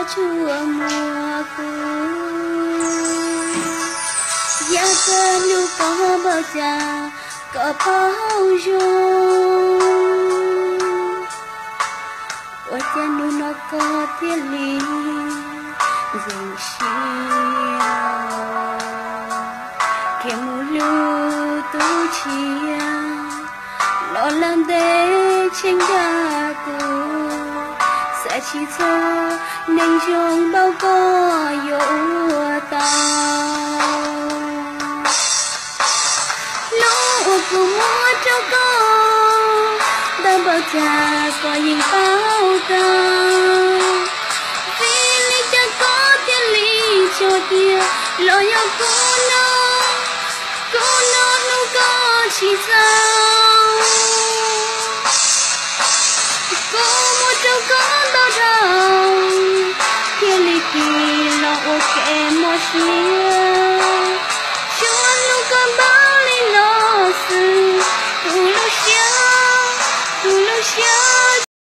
Tsuas muaj kuv, yog koj hlub kuv npaum cas koj paub zoo. Ua cas hnub no koj thiaj li ntxeev siab, khiav mus hlub tus tshiab, los lawm ntev tseem nkag kuv. Xav tsis txog neeg zoo npaum koj yuav ua tau. Lub uas kuv muab rau koj ntau npaum cas koj yeej paub tau. Vim li cas koj thiaj li tso cia, los yog kuv no, kuv no hlub koj tsis txaus. Kuv muab rau koj ntau dhau, thiaj li tig los ua ke mob siab. Tsuas hlub koj npaum li no xwb, kuv lub siab, kuv lub siab